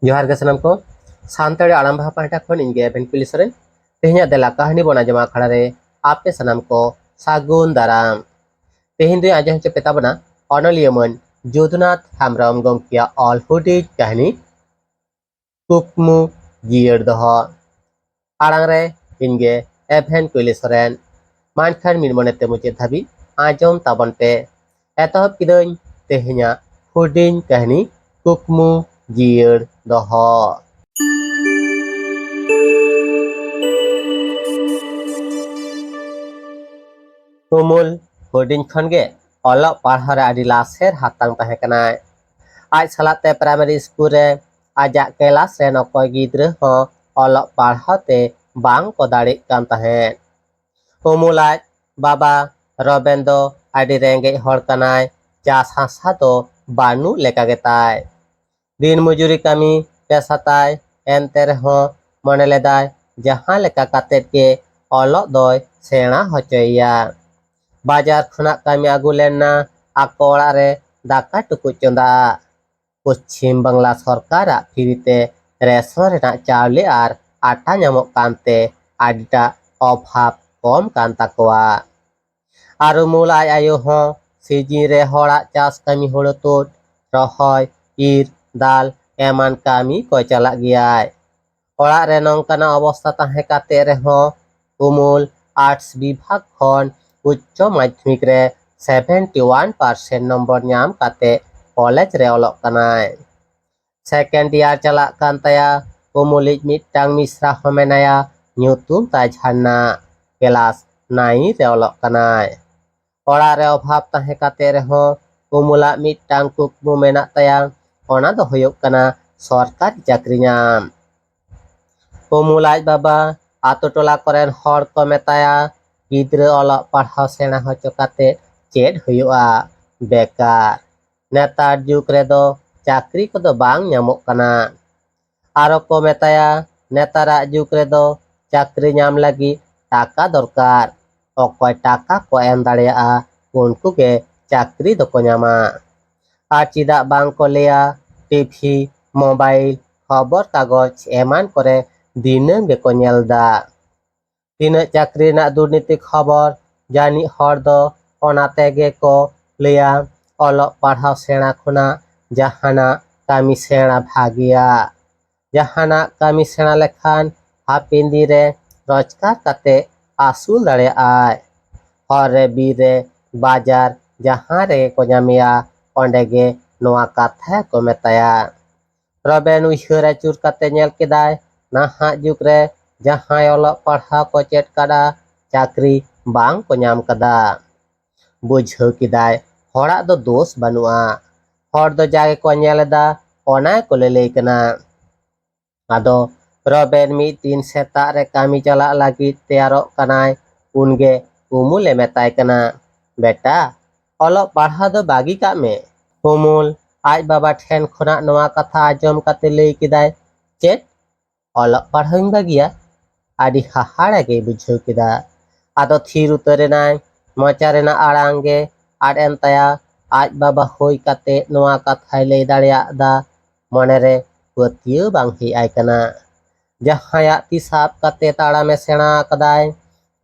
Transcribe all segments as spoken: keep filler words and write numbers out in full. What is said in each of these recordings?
ᱡᱚᱦᱟᱨ ᱜᱮ ᱥᱟᱱᱟᱢ ᱠᱚ᱾ ᱥᱟᱱᱛᱟᱲᱤ ᱟᱲᱟᱝ ᱵᱟᱦᱟ ᱯᱟᱦᱴᱟ ᱠᱷᱚᱱ ᱤᱧ ᱜᱮ ᱮᱵᱷᱮᱱ ᱠᱩᱞᱤ ᱥᱚᱨᱮᱱ᱾ ᱛᱮᱦᱮᱧᱟᱜ ᱫᱮᱞᱟ ᱠᱟᱹᱦᱱᱤ ᱵᱚᱱ ᱟᱸᱡᱚᱢᱟ ᱟᱠᱷᱲᱟ ᱨᱮ ᱟᱯᱮ ᱥᱟᱱᱟᱢ ᱠᱚ ᱥᱟᱹᱜᱩᱱ ᱫᱟᱨᱟᱢ᱾ ᱛᱮᱦᱮᱧ ᱫᱚᱧ ᱟᱸᱡᱚᱢ ᱦᱚᱪᱚ ᱯᱮ ᱛᱟᱵᱚᱱᱟ ᱚᱱᱚᱞᱤᱭᱟᱹ ᱢᱟᱹᱱ ᱡᱚᱫᱩᱱᱟᱛᱷ ᱦᱮᱢᱵᱨᱚᱢ ᱜᱚᱢᱠᱮᱭᱟᱜ ᱚᱞ ᱦᱩᱰᱤᱧ ᱠᱟᱹᱦᱱᱤ ᱠᱩᱠᱢᱩ ᱡᱤᱭᱟᱹᱲ ᱫᱚᱦᱚ᱾ ᱟᱲᱟᱝ ᱨᱮ ᱤᱧ ᱜᱮ ᱮᱵᱷᱮᱱ ᱠᱩᱭᱞᱤ ᱥᱚᱨᱮᱱ᱾ ᱢᱟ ᱮᱱᱠᱷᱟᱱ ᱢᱤᱫ ᱢᱚᱱᱮ ᱛᱮ ᱢᱩᱪᱟᱹᱫ ᱫᱷᱟᱹᱵᱤᱡ ᱟᱸᱡᱚᱢ ᱛᱟᱵᱚᱱ ᱯᱮ᱾ ᱮᱛᱚᱦᱚᱵ ᱠᱤᱫᱟᱹᱧ ᱛᱮᱦᱮᱧᱟᱜ ᱦᱩᱰᱤᱧ ᱠᱟᱹᱦᱱᱤ ᱠᱩᱠᱢᱩ ᱡᱤᱭᱟᱹᱲ ᱫᱚᱦᱚ᱾ ᱩᱢᱩᱞ ᱦᱩᱰᱤᱧ ᱠᱷᱚᱱ ᱜᱮ ᱚᱞᱚᱜ ᱯᱟᱲᱦᱟᱣ ᱨᱮ ᱟᱹᱰᱤ ᱞᱟᱥᱮᱨ ᱦᱟᱛᱟᱝ ᱛᱟᱦᱮᱸ ᱠᱟᱱᱟᱭ᱾ ᱟᱡ ᱥᱟᱞᱟᱜ ᱛᱮ ᱯᱨᱟᱭᱢᱟᱨᱤ ᱥᱠᱩᱞ ᱨᱮ ᱟᱡᱟᱜ ᱠᱮᱞᱟᱥ ᱨᱮᱱ ᱚᱠᱚᱭ ᱜᱤᱫᱽᱨᱟᱹ ᱦᱚᱸ ᱚᱞᱚᱜ ᱯᱟᱲᱦᱟᱣ ᱛᱮ ᱵᱟᱝ ᱠᱚ ᱫᱟᱲᱮᱜ ᱠᱟᱱ ᱛᱟᱦᱮᱸᱫ᱾ ᱩᱢᱩᱞ ᱟᱡ ᱵᱟᱵᱟ ᱨᱚᱵᱮᱱ ᱫᱚ ᱟᱹᱰᱤ ᱨᱮᱸᱜᱮᱡ ᱦᱚᱲ ᱠᱟᱱᱟᱭ᱾ ᱪᱟᱥ ᱦᱟᱥᱟ ᱫᱚ ᱵᱟᱹᱱᱩᱜ ᱞᱮᱠᱟ ᱜᱮᱛᱟᱭ᱾ ᱫᱤᱱ ᱢᱚᱡᱩᱨᱤ ᱠᱟᱹᱢᱤ ᱯᱮᱥᱟ ᱛᱟᱭ, ᱮᱱᱛᱮ ᱨᱮᱦᱚᱸ ᱢᱚᱱᱮ ᱞᱮᱫᱟᱭ ᱡᱟᱦᱟᱸ ᱞᱮᱠᱟ ᱠᱟᱛᱮᱫ ᱜᱮ ᱚᱞᱚᱜ ᱫᱚᱭ ᱥᱮᱬᱟ ᱦᱚᱪᱚᱭᱮᱭᱟ᱾ ᱵᱟᱡᱟᱨ ᱠᱷᱚᱱᱟᱜ ᱠᱟᱹᱢᱤ ᱟᱹᱜᱩ ᱞᱮᱱᱟ ᱟᱠᱚ ᱚᱲᱟᱜ ᱨᱮ ᱫᱟᱠᱟ ᱴᱩᱠᱩᱡ ᱪᱚᱸᱫᱟ᱾ ᱯᱚᱪᱷᱤᱢ ᱵᱟᱝᱞᱟ ᱥᱚᱨᱠᱟᱨᱟᱜ ᱯᱷᱨᱤ ᱛᱮ ᱨᱮᱥᱚᱱ ᱨᱮᱱᱟᱜ ᱪᱟᱣᱞᱮ ᱟᱨ ᱟᱴᱟ ᱧᱟᱢᱚᱜ ᱠᱟᱱᱛᱮ ᱟᱹᱰᱤᱴᱟᱜ ᱚᱵᱷᱟᱵᱽ ᱠᱚᱢ ᱠᱟᱱ ᱛᱟᱠᱚᱣᱟ᱾ ᱟᱨ ᱩᱢᱩᱞ ᱟᱡ ᱟᱭᱳ ᱦᱚᱸ ᱥᱤᱡᱤᱱ ᱨᱮ ᱦᱚᱲᱟᱜ ᱪᱟᱥ ᱠᱟᱹᱢᱤ ᱦᱳᱲᱳ ᱛᱩᱫ, ᱨᱚᱦᱚᱭ, ᱤᱨ, ᱫᱟᱞ ᱮᱢᱟᱱ ᱠᱟᱹᱢᱤ ᱠᱚ ᱪᱟᱞᱟᱜ ᱜᱮᱭᱟᱭ᱾ ᱚᱲᱟᱜ ᱨᱮ ᱱᱚᱝᱠᱟᱱᱟᱜ ᱚᱵᱚᱥᱛᱟ ᱛᱟᱦᱮᱸ ᱠᱟᱛᱮ ᱨᱮᱦᱚᱸ ᱩᱢᱩᱞ ᱟᱨᱴᱥ ᱵᱤᱵᱷᱟᱜᱽ ᱠᱷᱚᱱ ᱩᱪᱪᱚ ᱢᱟᱫᱽᱫᱷᱚᱢᱤᱠ ᱨᱮ ᱥᱮᱵᱷᱮᱱᱴᱤ ᱳᱣᱟᱱ ᱯᱟᱨᱥᱮᱱᱴ ᱱᱚᱢᱵᱚᱨ ᱧᱟᱢ ᱠᱟᱛᱮ ᱠᱚᱞᱮᱡᱽ ᱨᱮ ᱚᱞᱚᱜ ᱠᱟᱱᱟᱭ᱾ ᱥᱮᱠᱮᱱᱰ ᱤᱭᱟᱨ ᱪᱟᱞᱟᱜ ᱠᱟᱱ ᱛᱟᱭᱟ᱾ ᱩᱢᱩᱞᱤᱡ ᱢᱤᱫᱴᱟᱝ ᱢᱤᱥᱨᱟ ᱦᱚᱸ ᱢᱮᱱᱟᱭᱟ, ᱧᱩᱛᱩᱢ ᱛᱟᱭ ᱡᱷᱟᱨᱱᱟ᱾ ᱠᱮᱞᱟᱥ ᱱᱟᱭᱤᱱ ᱨᱮ ᱚᱞᱚᱜ ᱠᱟᱱᱟᱭ᱾ ᱚᱲᱟᱜ ᱨᱮ ᱚᱵᱷᱟᱵᱽ ᱛᱟᱦᱮᱸ ᱠᱟᱛᱮ ᱨᱮᱦᱚᱸ ᱩᱢᱩᱞᱟᱜ ᱢᱤᱫᱴᱟᱝ ᱠᱩᱠᱢᱩ ᱢᱮᱱᱟᱜ ᱛᱟᱭᱟ, ᱚᱱᱟ ᱫᱚ ᱦᱩᱭᱩᱜ ᱠᱟᱱᱟ ᱥᱚᱨᱠᱟᱨᱤ ᱪᱟᱹᱠᱨᱤ ᱧᱟᱢ᱾ ᱩᱢᱩᱞ ᱟᱡ ᱵᱟᱵᱟ ᱟᱛᱳ ᱴᱚᱞᱟ ᱠᱚᱨᱮᱱ ᱦᱚᱲ ᱠᱚ ᱢᱮᱛᱟᱭᱟ, ᱜᱤᱫᱽᱨᱟᱹ ᱚᱞᱚᱜ ᱯᱟᱲᱦᱟᱣ ᱥᱮᱬᱟ ᱦᱚᱪᱚ ᱠᱟᱛᱮ ᱪᱮᱫ ᱦᱩᱭᱩᱜᱼᱟ? ᱵᱮᱠᱟᱨ᱾ ᱱᱮᱛᱟᱨ ᱡᱩᱜᱽ ᱨᱮᱫᱚ ᱪᱟᱹᱠᱨᱤ ᱠᱚᱫᱚ ᱵᱟᱝ ᱧᱟᱢᱚᱜ ᱠᱟᱱᱟ᱾ ᱟᱨᱚ ᱠᱚ ᱢᱮᱛᱟᱭᱟ, ᱱᱮᱛᱟᱨᱟᱜ ᱡᱩᱜᱽ ᱨᱮᱫᱚ ᱪᱟᱹᱠᱨᱤ ᱧᱟᱢ ᱞᱟᱹᱜᱤᱫ ᱴᱟᱠᱟ ᱫᱚᱨᱠᱟᱨ᱾ ᱚᱠᱚᱭ ᱴᱟᱠᱟ ᱠᱚ ᱮᱢ ᱫᱟᱲᱮᱭᱟᱜᱼᱟ, ᱩᱱᱠᱩ ᱜᱮ ᱪᱟᱹᱠᱨᱤ ᱫᱚᱠᱚ ᱧᱟᱢᱟ᱾ ᱟᱨ ᱪᱮᱫᱟᱜ ᱵᱟᱝ ᱠᱚ ᱞᱟᱹᱭᱟ, ᱴᱤᱵᱷᱤ, ᱢᱳᱵᱟᱭᱤᱞ, ᱠᱷᱚᱵᱚᱨ ᱠᱟᱜᱚᱡᱽ ᱮᱢᱟᱱ ᱠᱚᱨᱮ ᱫᱤᱱᱟᱹᱢ ᱜᱮᱠᱚ ᱧᱮᱞ ᱫᱟ᱾ ᱛᱤᱱᱟᱹᱜ ᱪᱟᱹᱠᱨᱤ ᱨᱮᱱᱟᱜ ᱫᱩᱨᱱᱤᱛᱤ ᱠᱷᱚᱵᱚᱨ ᱡᱟᱹᱱᱤᱡ ᱦᱚᱲ ᱫᱚ ᱚᱱᱟ ᱛᱮᱜᱮ ᱠᱚ ᱞᱟᱹᱭᱟ, ᱚᱞᱚᱜ ᱯᱟᱲᱦᱟᱣ ᱥᱮᱬᱟ ᱠᱷᱚᱱᱟᱜ ᱡᱟᱦᱟᱱᱟᱜ ᱠᱟᱹᱢᱤ ᱥᱮᱬᱟ ᱵᱷᱟᱜᱮᱭᱟ᱾ ᱡᱟᱦᱟᱱᱟᱜ ᱠᱟᱹᱢᱤ ᱥᱮᱬᱟ ᱞᱮᱠᱷᱟᱱ ᱦᱟᱯᱮᱱ ᱫᱤᱱ ᱨᱮ ᱨᱳᱡᱽᱜᱟᱨ ᱠᱟᱛᱮ ᱟᱹᱥᱩᱞ ᱫᱟᱲᱮᱭᱟᱜᱼᱟᱭ᱾ ᱦᱚᱨ ᱨᱮ, ᱵᱤᱨ ᱨᱮ, ᱵᱟᱡᱟᱨ, ᱡᱟᱦᱟᱸ ᱨᱮᱜᱮ ᱠᱚ ᱧᱟᱢᱮᱭᱟ, ᱚᱸᱰᱮ ᱜᱮ ᱱᱚᱣᱟ ᱠᱟᱛᱷᱟ ᱠᱚ ᱢᱮᱛᱟᱭᱟ᱾ ᱨᱚᱵᱮᱱ ᱩᱭᱦᱟᱹᱨ ᱟᱹᱪᱩᱨ ᱠᱟᱛᱮ ᱧᱮᱞ ᱠᱮᱫᱟᱭ, ᱱᱟᱦᱟᱜ ᱡᱩᱜᱽ ᱨᱮ ᱡᱟᱦᱟᱸᱭ ᱚᱞᱚᱜ ᱯᱟᱲᱦᱟᱣ ᱠᱚ ᱪᱮᱫ ᱠᱟᱫᱟ, ᱪᱟᱹᱠᱨᱤ ᱵᱟᱝ ᱠᱚ ᱧᱟᱢ ᱠᱟᱫᱟ᱾ ᱵᱩᱡᱷᱟᱹᱣ ᱠᱮᱫᱟᱭ, ᱦᱚᱲᱟᱜ ᱫᱚ ᱫᱳᱥ ᱵᱟᱹᱱᱩᱜᱼᱟ᱾ ᱦᱚᱲ ᱫᱚ ᱡᱟ ᱜᱮᱠᱚ ᱧᱮᱞ ᱮᱫᱟ, ᱚᱱᱟ ᱜᱮᱠᱚ ᱞᱟᱹᱞᱟᱹᱭ ᱠᱟᱱᱟ᱾ ᱟᱫᱚ ᱨᱚᱵᱮᱱ ᱢᱤᱫ ᱫᱤᱱ ᱥᱮᱛᱟᱜ ᱨᱮ ᱠᱟᱹᱢᱤ ᱪᱟᱞᱟᱜ ᱞᱟᱹᱜᱤᱫ ᱛᱮᱭᱟᱨᱚᱜ ᱠᱟᱱᱟᱭ᱾ ᱩᱱᱜᱮ ᱩᱢᱩᱞᱮ ᱢᱮᱛᱟᱭ ᱠᱟᱱᱟ, ᱵᱮᱴᱟ, ᱚᱞᱚᱜ ᱯᱟᱲᱦᱟᱣ ᱫᱚ ᱵᱟᱹᱜᱤ ᱠᱟᱜ ᱢᱮ᱾ ᱩᱢᱩᱞ ᱟᱡ ᱵᱟᱵᱟ ᱴᱷᱮᱱ ᱠᱷᱚᱱᱟᱜ ᱱᱚᱣᱟ ᱠᱟᱛᱷᱟ ᱟᱸᱡᱚᱢ ᱠᱟᱛᱮ ᱞᱟᱹᱭ ᱠᱮᱫᱟᱭ, ᱪᱮᱫ? ᱚᱞᱚᱜ ᱯᱟᱲᱦᱟᱣᱤᱧ ᱵᱟᱹᱜᱤᱭᱟ? ᱟᱹᱰᱤ ᱦᱟᱦᱟᱲᱟ ᱜᱮᱭ ᱵᱩᱡᱷᱟᱹᱣ ᱠᱮᱫᱟ᱾ ᱟᱫᱚ ᱛᱷᱤᱨ ᱩᱛᱟᱹᱨ ᱮᱱᱟᱭ᱾ ᱢᱚᱪᱟ ᱨᱮᱱᱟᱜ ᱟᱲᱟᱝ ᱜᱮ ᱟᱫ ᱮᱱ ᱛᱟᱭᱟ᱾ ᱟᱡ ᱵᱟᱵᱟ ᱦᱩᱭ ᱠᱟᱛᱮ ᱱᱚᱣᱟ ᱠᱟᱛᱷᱟᱭ ᱞᱟᱹᱭ ᱫᱟᱲᱮᱭᱟᱜ ᱫᱟ, ᱢᱚᱱᱮᱨᱮ ᱯᱟᱹᱛᱭᱟᱹᱣ ᱵᱟᱝ ᱦᱮᱡ ᱟᱭ ᱠᱟᱱᱟ᱾ ᱡᱟᱦᱟᱸᱭᱟᱜ ᱛᱤ ᱥᱟᱵ ᱠᱟᱛᱮ ᱛᱟᱲᱟᱢᱮ ᱥᱮᱬᱟ ᱟᱠᱟᱫᱟᱭ,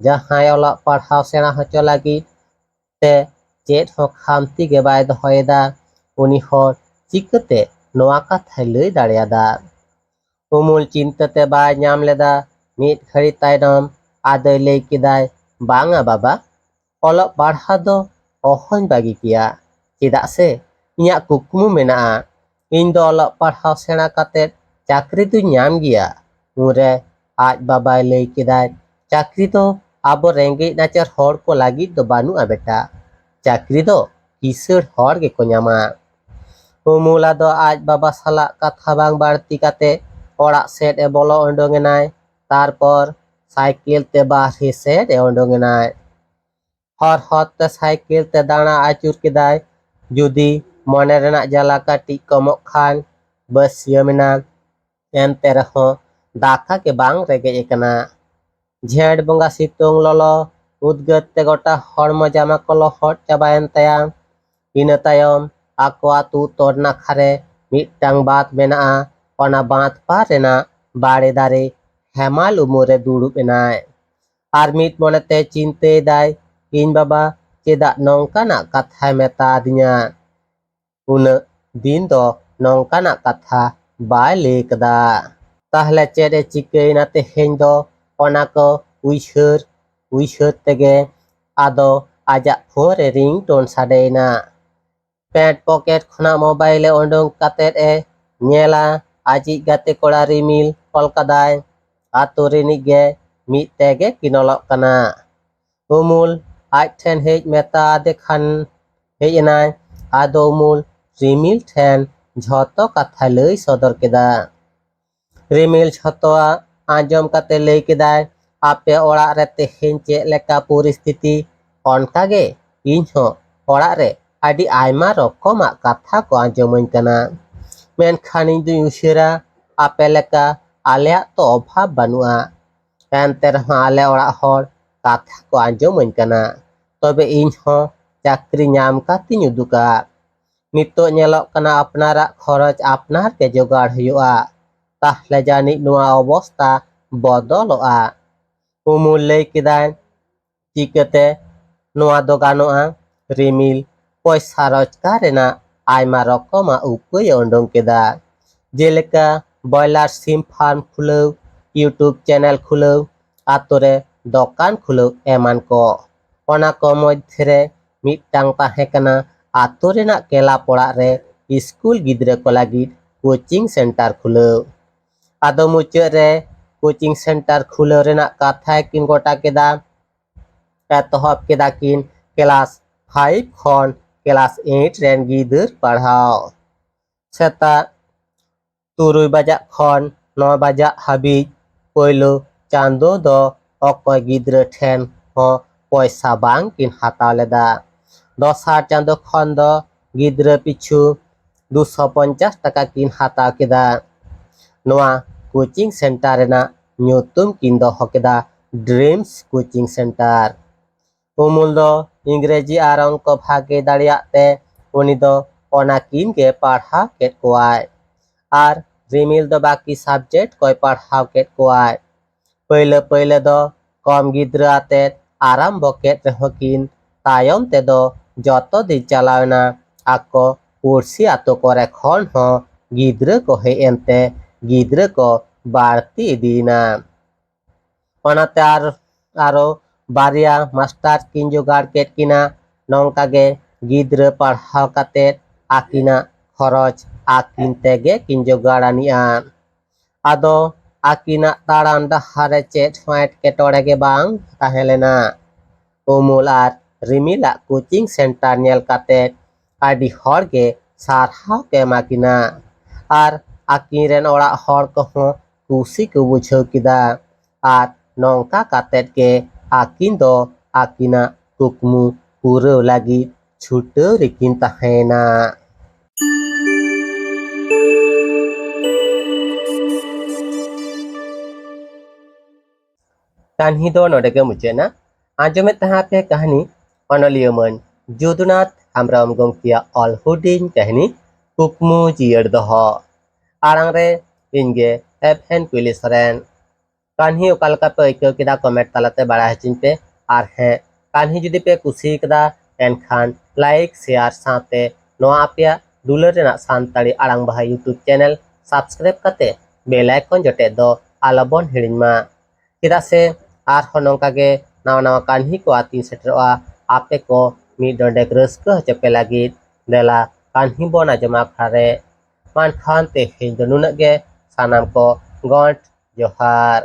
ᱡᱟᱦᱟᱸᱭ ᱚᱞᱚᱜ ᱯᱟᱲᱦᱟᱣ ᱥᱮᱬᱟ ᱦᱚᱪᱚ ᱞᱟᱹᱜᱤᱫ ᱛᱮ ᱪᱮᱫ ᱦᱚᱸ ᱠᱷᱟᱢᱛᱤ ᱜᱮ ᱵᱟᱭ ᱫᱚᱦᱚᱭᱮᱫᱟ, ᱩᱱᱤ ᱦᱚᱲ ᱪᱤᱠᱟᱹᱛᱮ ᱱᱚᱣᱟ ᱠᱟᱛᱷᱟᱭ ᱞᱟᱹᱭ ᱫᱟᱲᱮᱭᱟᱫᱟ? ᱩᱢᱩᱞ ᱪᱤᱱᱛᱟᱹ ᱛᱮ ᱵᱟᱭ ᱧᱟᱢ ᱞᱮᱫᱟ᱾ ᱢᱤᱫ ᱜᱷᱟᱹᱲᱤ ᱛᱟᱭᱱᱚᱢ ᱟᱫᱚᱭ ᱞᱟᱹᱭ ᱠᱮᱫᱟᱭ, ᱵᱟᱝᱟ ᱵᱟᱵᱟ, ᱚᱞᱚᱜ ᱯᱟᱲᱦᱟᱣ ᱫᱚ ᱚᱦᱚᱧ ᱵᱟᱹᱜᱤ ᱠᱮᱭᱟ, ᱪᱮᱫᱟᱜ ᱥᱮ ᱤᱧᱟᱹᱜ ᱠᱩᱠᱢᱩ ᱢᱮᱱᱟᱜᱼᱟ, ᱤᱧ ᱫᱚ ᱚᱞᱚᱜ ᱯᱟᱲᱦᱟᱣ ᱥᱮᱬᱟ ᱠᱟᱛᱮ ᱪᱟᱹᱠᱨᱤ ᱫᱩᱧ ᱧᱟᱢ ᱜᱮᱭᱟ᱾ ᱩᱱᱨᱮ ᱟᱡ ᱵᱟᱵᱟᱭ ᱞᱟᱹᱭ ᱠᱮᱫᱟᱭ, ᱪᱟᱹᱠᱨᱤ ᱫᱚ ᱟᱵᱚ ᱨᱮᱸᱜᱮᱡ ᱱᱟᱪᱟᱨ ᱦᱚᱲ ᱠᱚ ᱞᱟᱹᱜᱤᱫ ᱫᱚ ᱵᱟᱹᱱᱩᱜᱼᱟ ᱵᱮᱴᱟ, ᱪᱟᱹᱠᱨᱤ ᱫᱚ ᱠᱤᱥᱟᱹᱬ ᱦᱚᱲ ᱜᱮᱠᱚ ᱧᱟᱢᱟ᱾ ᱩᱢᱩᱞᱟ ᱫᱚ ᱟᱡ ᱵᱟᱵᱟ ᱥᱟᱞᱟᱜ ᱠᱟᱛᱷᱟ ᱵᱟᱝ ᱵᱟᱹᱲᱛᱤ ᱠᱟᱛᱮ ᱚᱲᱟᱜ ᱥᱮᱫ ᱮ ᱵᱚᱞᱚ ᱩᱰᱩᱝ ᱮᱱᱟᱭ᱾ ᱛᱟᱨᱯᱚᱨ ᱥᱟᱭᱠᱮᱞ ᱛᱮ ᱵᱟᱦᱨᱮ ᱥᱮᱫ ᱮ ᱩᱰᱩᱝ ᱮᱱᱟᱭ᱾ ᱦᱚᱨ ᱦᱚᱨ ᱛᱮ ᱥᱟᱭᱠᱮᱞ ᱛᱮ ᱫᱟᱬᱟ ᱟᱹᱪᱩᱨ ᱠᱮᱫᱟᱭ᱾ ᱡᱩᱫᱤ ᱢᱚᱱᱮ ᱨᱮᱱᱟᱜ ᱡᱟᱞᱟ ᱠᱟᱹᱴᱤᱡ ᱠᱚᱢᱚᱜ ᱠᱷᱟᱱ, ᱵᱟᱹᱥᱭᱟᱹᱢ ᱮᱱᱟ᱾ ᱮᱱᱛᱮ ᱨᱮᱦᱚᱸ ᱫᱟᱠᱟ ᱜᱮ ᱵᱟᱝ ᱨᱮᱸᱜᱮᱡ ᱮ ᱠᱟᱱᱟ᱾ ᱡᱷᱮᱸᱴ ᱵᱚᱸᱜᱟ ᱥᱤᱛᱩᱝ ᱞᱚᱞᱚ ᱩᱫᱽᱜᱟᱹᱨ ᱛᱮ ᱜᱚᱴᱟ ᱦᱚᱲᱢᱚ ᱡᱟᱢᱟ ᱠᱚ ᱞᱚᱦᱚᱫ ᱪᱟᱵᱟᱭᱮᱱ ᱛᱟᱭᱟ᱾ ᱤᱱᱟᱹ ᱛᱟᱭᱚᱢ ᱟᱠᱚ ᱟᱹᱛᱩ ᱩᱛᱛᱚᱨ ᱱᱟᱠᱷᱟ ᱨᱮ ᱢᱤᱫᱴᱟᱝ ᱵᱟᱸᱫᱽ ᱢᱮᱱᱟᱜᱼᱟ᱾ ᱚᱱᱟ ᱵᱟᱸᱫᱷ ᱯᱟᱨ ᱨᱮᱱᱟᱜ ᱵᱟᱲᱮ ᱫᱟᱨᱮ ᱦᱮᱢᱟᱞ ᱩᱢᱩᱞ ᱨᱮ ᱫᱩᱲᱩᱵ ᱮᱱᱟᱭ᱾ ᱟᱨ ᱢᱤᱫ ᱢᱚᱱᱮᱛᱮ ᱪᱤᱱᱛᱟᱹᱭᱮᱫᱟᱭ, ᱤᱧ ᱵᱟᱵᱟ ᱪᱮᱫᱟᱜ ᱱᱚᱝᱠᱟᱱᱟᱜ ᱠᱟᱛᱷᱟᱭ ᱢᱮᱛᱟ ᱟᱫᱤᱧᱟ? ᱩᱱᱟᱹᱜ ᱫᱤᱱ ᱫᱚ ᱱᱚᱝᱠᱟᱱᱟᱜ ᱠᱟᱛᱷᱟ ᱵᱟᱭ ᱞᱟᱹᱭ ᱠᱟᱫᱟ᱾ ᱛᱟᱦᱞᱮ ᱪᱮᱫ ᱮ ᱪᱤᱠᱟᱹᱭᱮᱱᱟ ᱛᱮᱦᱮᱧ ᱫᱚ? ᱚᱱᱟ ᱠᱚ ᱩᱭᱦᱟᱹᱨ ᱩᱭᱦᱟᱹᱨ ᱛᱮᱜᱮ ᱟᱫᱚ ᱟᱡᱟᱜ ᱯᱷᱳᱱ ᱨᱮ ᱨᱤᱝᱴᱳᱱ ᱥᱟᱰᱮᱭᱮᱱᱟ᱾ ᱯᱮᱱᱴ ᱯᱚᱠᱮᱴ ᱠᱷᱚᱱᱟᱜ ᱢᱳᱵᱟᱭᱤᱞ ᱮ ᱩᱰᱩᱝ ᱠᱟᱛᱮᱫ ᱮ ᱧᱮᱞᱟ, ᱟᱡᱤᱡ ᱜᱟᱛᱮ ᱠᱚᱲᱟ ᱨᱤᱢᱤᱞ ᱠᱚᱞ ᱠᱟᱫᱟᱭ᱾ ᱟᱛᱳ ᱨᱤᱱᱤᱡ ᱜᱮ, ᱢᱤᱫ ᱛᱮᱜᱮ ᱠᱤᱱ ᱚᱞᱚᱜ ᱠᱟᱱᱟ᱾ ᱩᱢᱩᱞ ᱟᱡ ᱴᱷᱮᱱ ᱦᱮᱡ ᱢᱮᱛᱟ ᱟᱫᱮ ᱠᱷᱟᱱ ᱦᱮᱡ ᱮᱱᱟᱭ᱾ ᱟᱫᱚ ᱩᱢᱩᱞ ᱨᱤᱢᱤᱞ ᱴᱷᱮᱱ ᱡᱷᱚᱛᱚ ᱠᱟᱛᱷᱟᱭ ᱞᱟᱹᱭ ᱥᱚᱫᱚᱨ ᱠᱮᱫᱟ᱾ ᱨᱤᱢᱤᱞ ᱡᱷᱚᱛᱚᱣᱟᱜ ᱟᱸᱡᱚᱢ ᱠᱟᱛᱮ ᱞᱟᱹᱭ ᱠᱮᱫᱟᱭ, ᱟᱯᱮ ᱚᱲᱟᱜ ᱨᱮ ᱛᱮᱦᱮᱧ ᱪᱮᱫ ᱞᱮᱠᱟ ᱯᱚᱨᱤᱥᱛᱷᱤᱛᱤ, ᱚᱱᱠᱟ ᱜᱮ ᱤᱧ ᱦᱚᱸ ᱚᱲᱟᱜ ᱨᱮ ᱟᱹᱰᱤ ᱟᱭᱢᱟ ᱨᱚᱠᱚᱢᱟᱜ ᱠᱟᱛᱷᱟ ᱠᱚ ᱟᱸᱡᱚᱢᱟᱹᱧ ᱠᱟᱱᱟ᱾ ᱢᱮᱱᱠᱷᱟᱱ ᱤᱧ ᱫᱩᱧ ᱩᱭᱦᱟᱹᱨᱟ, ᱟᱯᱮ ᱞᱮᱠᱟ ᱟᱞᱮᱭᱟᱜ ᱛᱚ ᱚᱵᱷᱟᱵᱽ ᱵᱟᱹᱱᱩᱜᱼᱟ᱾ ᱮᱱᱛᱮ ᱨᱮᱦᱚᱸ ᱟᱞᱮ ᱚᱲᱟᱜ ᱦᱚᱲ ᱠᱟᱛᱷᱟ ᱠᱚ ᱟᱸᱡᱚᱢᱟᱹᱧ ᱠᱟᱱᱟ᱾ ᱛᱚᱵᱮ ᱤᱧ ᱦᱚᱸ ᱪᱟᱹᱠᱨᱤ ᱧᱟᱢ ᱠᱟᱛᱮᱧ ᱩᱫᱩᱜᱟ᱾ ᱱᱤᱛᱚᱜ ᱧᱮᱞᱚᱜ ᱠᱟᱱᱟ, ᱟᱯᱱᱟᱨᱟᱜ ᱠᱷᱚᱨᱚᱪ ᱟᱯᱱᱟᱨ ᱜᱮ ᱡᱚᱜᱟᱲ ᱦᱩᱭᱩᱜᱼᱟ᱾ ᱛᱟᱦᱞᱮ ᱡᱟᱹᱱᱤᱡ ᱱᱚᱣᱟ ᱚᱵᱚᱥᱛᱟ ᱵᱚᱫᱚᱞᱚᱜᱼᱟ᱾ ᱩᱢᱩᱞ ᱞᱟᱹᱭ ᱠᱮᱫᱟᱭ, ᱪᱤᱠᱟᱹᱛᱮ ᱱᱚᱣᱟ ᱫᱚ ᱜᱟᱱᱚᱜᱼᱟ? ᱨᱤᱢᱤᱞ ᱯᱚᱭᱥᱟ ᱨᱳᱡᱽᱜᱟᱨ ᱨᱮᱱᱟᱜ ᱟᱭᱢᱟ ᱨᱚᱠᱚᱢᱟᱜ ᱩᱯᱟᱹᱭᱮ ᱩᱰᱩᱝ ᱠᱮᱫᱟ, ᱡᱮᱞᱮᱠᱟ ᱵᱚᱭᱞᱟᱨ ᱥᱤᱢ ᱯᱷᱟᱨᱢ ᱠᱷᱩᱞᱟᱹᱣ, ᱤᱭᱩᱴᱩᱵᱽ ᱪᱮᱱᱮᱞ ᱠᱷᱩᱞᱟᱹᱣ, ᱟᱛᱳ ᱨᱮ ᱫᱚᱠᱟᱱ ᱠᱷᱩᱞᱟᱹᱣ ᱮᱢᱟᱱ ᱠᱚ᱾ ᱚᱱᱟ ᱠᱚ ᱢᱚᱫᱽᱫᱷᱮ ᱨᱮ ᱢᱤᱫᱴᱟᱝ ᱛᱟᱦᱮᱸ ᱠᱟᱱᱟ ᱟᱛᱳ ᱨᱮᱱᱟᱜ ᱠᱮᱞᱟᱯ ᱚᱲᱟᱜ ᱨᱮ ᱥᱠᱩᱞ ᱜᱤᱫᱽᱨᱟᱹ ᱠᱚ ᱞᱟᱹᱜᱤᱫ ᱠᱳᱪᱤᱝ ᱥᱮᱱᱴᱟᱨ ᱠᱷᱩᱞᱟᱹᱣ᱾ ᱟᱫᱚ ᱢᱩᱪᱟᱹᱫ ᱨᱮ ᱠᱳᱪᱤᱝ ᱥᱮᱱᱴᱟᱨ ᱠᱷᱩᱞᱟᱹᱣ ᱨᱮᱱᱟᱜ ᱠᱟᱛᱷᱟ ᱠᱤᱱ ᱜᱚᱴᱟ ᱠᱮᱫᱟ᱾ ᱮᱛᱚᱦᱚᱵ ᱠᱮᱫᱟ ᱠᱤᱱ ᱠᱮᱞᱟᱥ ᱯᱷᱟᱭᱤᱵᱷ ᱠᱷᱚᱱ ᱠᱮᱞᱟᱥ ᱮᱭᱤᱴ ᱨᱮᱱ ᱜᱤᱫᱟᱹᱨ ᱯᱟᱲᱦᱟᱣ᱾ ᱥᱮᱛᱟᱜ ᱛᱩᱨᱩᱭ ᱵᱟᱡᱟᱜ ᱠᱷᱚᱱ ᱱᱚ ᱵᱟᱡᱟᱜ ᱦᱟᱹᱵᱤᱡ ᱯᱳᱭᱞᱳ ᱪᱟᱸᱫᱳ ᱫᱚ ᱚᱠᱚᱭ ᱜᱤᱫᱽᱨᱟᱹ ᱴᱷᱮᱱ ᱦᱚᱸ ᱯᱚᱭᱥᱟ ᱵᱟᱝ ᱠᱤᱱ ᱦᱟᱛᱟᱣ ᱞᱮᱫᱟ᱾ ᱫᱚᱥᱟᱨ ᱪᱟᱸᱫᱳ ᱠᱷᱚᱱ ᱫᱚ ᱜᱤᱫᱽᱨᱟᱹ ᱯᱤᱪᱷᱩ ᱫᱩᱥᱚ ᱯᱚᱧᱪᱟᱥ ᱴᱟᱠᱟ ᱠᱤᱱ ᱦᱟᱛᱟᱣ ᱠᱮᱫᱟ᱾ ᱱᱚᱣᱟ ᱠᱳᱪᱤᱝ ᱥᱮᱱᱴᱟᱨ ᱨᱮᱱᱟᱜ ᱧᱩᱛᱩᱢ ᱠᱤᱱ ᱫᱚᱦᱚ ᱠᱮᱫᱟ ᱰᱨᱤᱢᱥ ᱠᱳᱪᱤᱝ ᱥᱮᱱᱴᱟᱨ᱾ ᱩᱢᱩᱞ ᱫᱚ ᱤᱝᱨᱮᱡᱤ ᱟᱨ ᱚᱝᱠᱚ ᱵᱷᱟᱜᱮ ᱫᱟᱲᱮᱭᱟᱜ ᱛᱮ ᱩᱱᱤ ᱫᱚ ᱚᱱᱟ ᱠᱤᱱ ᱜᱮ ᱯᱟᱲᱦᱟᱣ ᱠᱮᱫ ᱠᱚᱣᱟᱭ᱾ ᱟᱨ ᱨᱤᱢᱤᱞ ᱫᱚ ᱵᱟᱹᱠᱤ ᱥᱟᱵᱡᱮᱠᱴ ᱠᱚᱭ ᱯᱟᱲᱦᱟᱣ ᱠᱮᱫ ᱠᱚᱣᱟᱭ᱾ ᱯᱟᱹᱭᱞᱟᱹ ᱯᱟᱹᱭᱞᱟᱹ ᱫᱚ ᱠᱚᱢ ᱜᱤᱫᱽᱨᱟᱹ ᱟᱛᱮᱫ ᱟᱨᱟᱢᱵᱚ ᱠᱮᱫ ᱨᱮᱦᱚᱸ ᱠᱤᱱ, ᱛᱟᱭᱚᱢ ᱛᱮᱫᱚ ᱡᱚᱛᱚ ᱫᱤᱱ ᱪᱟᱞᱟᱣ ᱮᱱᱟ᱾ ᱟᱠᱚ ᱯᱩᱲᱥᱤ ᱟᱛᱳ ᱠᱚᱨᱮ ᱠᱷᱚᱱ ᱦᱚᱸ ᱜᱤᱫᱽᱨᱟᱹ ᱠᱚ ᱦᱮᱡ ᱮᱱᱛᱮ ᱜᱤᱫᱽᱨᱟᱹ ᱠᱚ ᱵᱟᱹᱲᱛᱤ ᱤᱫᱤᱭᱮᱱᱟ᱾ ᱚᱱᱟᱛᱮ ᱟᱨ ᱟᱨᱚ ᱵᱟᱨᱭᱟ ᱢᱟᱥᱴᱟᱨ ᱠᱤᱱ ᱡᱚᱜᱟᱲ ᱠᱮᱫ ᱠᱤᱱᱟ᱾ ᱱᱚᱝᱠᱟ ᱜᱮ ᱜᱤᱫᱽᱨᱟᱹ ᱯᱟᱲᱦᱟᱣ ᱠᱟᱛᱮᱫ ᱟᱹᱠᱤᱱᱟᱜ ᱠᱷᱚᱨᱚᱪ ᱟᱹᱠᱤᱱ ᱛᱮᱜᱮ ᱠᱤᱱ ᱡᱚᱜᱟᱲ ᱟᱹᱱᱤᱡᱼᱟ᱾ ᱟᱫᱚ ᱟᱹᱠᱤᱱᱟᱜ ᱛᱟᱲᱟᱢ ᱰᱟᱦᱟᱨ ᱨᱮ ᱪᱮᱫ ᱦᱚᱸ ᱮᱴᱠᱮᱴᱚᱬᱮ ᱜᱮ ᱵᱟᱝ ᱛᱟᱦᱮᱸ ᱞᱮᱱᱟ᱾ ᱩᱢᱩᱞ ᱟᱨ ᱨᱤᱢᱤᱞᱟᱜ ᱠᱳᱪᱤᱝ ᱥᱮᱱᱴᱟᱨ ᱧᱮᱞ ᱠᱟᱛᱮᱫ ᱟᱹᱰᱤ ᱦᱚᱲ ᱜᱮ ᱥᱟᱨᱦᱟᱣ ᱠᱚ ᱮᱢᱟ ᱠᱤᱱᱟ᱾ ᱟᱨ ᱟᱹᱠᱤᱱ ᱨᱮᱱ ᱚᱲᱟᱜ ᱦᱚᱲ ᱠᱚᱦᱚᱸ ᱠᱩᱥᱤ ᱠᱚ ᱵᱩᱡᱷᱟᱹᱣ ᱠᱮᱫᱟ᱾ ᱟᱨ ᱱᱚᱝᱠᱟ ᱠᱟᱛᱮᱫ ᱜᱮ ᱟᱹᱠᱤᱱ ᱫᱚ ᱟᱹᱠᱤᱱᱟᱜ ᱠᱩᱠᱢᱩ ᱯᱩᱨᱟᱹᱣ ᱞᱟᱹᱜᱤᱫ ᱪᱷᱩᱴᱟᱹᱣ ᱨᱮᱠᱤᱱ ᱛᱟᱦᱮᱸᱭᱮᱱᱟ᱾ ᱠᱟᱹᱦᱱᱤ ᱫᱚ ᱱᱚᱰᱮ ᱜᱮ ᱢᱩᱪᱟᱹᱫ ᱮᱱᱟ᱾ ᱟᱸᱡᱚᱢᱮᱫ ᱛᱟᱦᱮᱸ ᱯᱮ ᱠᱟᱹᱦᱱᱤ ᱚᱱᱚᱞᱤᱭᱟᱹ ᱢᱟᱹᱱ ᱡᱩᱫᱩᱱᱟᱛᱷ ᱦᱮᱢᱵᱨᱚᱢ ᱜᱚᱢᱠᱮᱭᱟᱜ ᱚᱞ ᱦᱩᱰᱤᱧ ᱠᱟᱹᱦᱱᱤ ᱠᱩᱠᱢᱩ ᱡᱤᱭᱟᱹᱲ ᱫᱚᱦᱚ᱾ ᱟᱲᱟᱝ ᱨᱮ ᱤᱧ ᱜᱮ ᱮᱯᱷ ᱮᱱ ᱠᱩᱭᱞᱤ ᱥᱚᱨᱮᱱ᱾ ᱠᱟᱹᱦᱱᱤ ᱚᱠᱟ ᱞᱮᱠᱟ ᱯᱮ ᱟᱹᱭᱠᱟᱹᱣ ᱠᱮᱫᱟ, ᱠᱚᱢᱮᱱᱴ ᱛᱟᱞᱟᱛᱮ ᱵᱟᱲᱟᱭ ᱦᱚᱪᱚᱧ ᱯᱮ᱾ ᱟᱨ ᱦᱮᱸ, ᱠᱟᱹᱦᱱᱤ ᱡᱩᱫᱤ ᱯᱮ ᱠᱩᱥᱤ ᱠᱟᱫᱟ, ᱮᱱᱠᱷᱟᱱ ᱞᱟᱭᱤᱠ, ᱥᱮᱭᱟᱨ ᱥᱟᱶᱛᱮ ᱱᱚᱣᱟ ᱟᱯᱮᱭᱟᱜ ᱫᱩᱞᱟᱹᱲ ᱨᱮᱱᱟᱜ ᱥᱟᱱᱛᱟᱲᱤ ᱟᱲᱟᱝ ᱵᱟᱦᱟ YouTube ᱪᱮᱱᱮᱞ ᱥᱟᱵᱥᱠᱨᱟᱭᱤᱵ ᱠᱟᱛᱮ ᱵᱮᱞ ᱟᱭᱠᱚᱱ ᱡᱚᱴᱮᱫ ᱫᱚ ᱟᱞᱚ ᱵᱚᱱ ᱦᱤᱲᱤᱧ ᱢᱟ᱾ ᱪᱮᱫᱟᱜ ᱥᱮ ᱟᱨᱦᱚᱸ ᱱᱚᱝᱠᱟ ᱜᱮ ᱱᱟᱣᱟ ᱱᱟᱣᱟ ᱠᱟᱹᱦᱱᱤ ᱠᱚ ᱟᱹᱛᱤᱧ ᱥᱮᱴᱮᱨᱚᱜᱼᱟ, ᱟᱯᱮ ᱠᱚ ᱢᱤᱫ ᱰᱚᱸᱰᱮᱠ ᱨᱟᱹᱥᱠᱟᱹ ᱦᱚᱪᱚ ᱯᱮ ᱞᱟᱹᱜᱤᱫ᱾ ᱫᱮᱞᱟ ᱠᱟᱹᱦᱱᱤ ᱵᱚᱱ ᱟᱸᱡᱚᱢᱟ ᱟᱠᱷᱲᱟ ᱨᱮ᱾ ᱢᱟ ᱮᱱᱠᱷᱟᱱ ᱛᱮᱦᱮᱧ ᱫᱚ ᱱᱩᱱᱟᱹᱜ ᱜᱮ᱾ ᱥᱟᱱᱟᱢ ᱠᱚ ᱜᱚᱸᱰ ᱡᱚᱦᱟᱨ᱾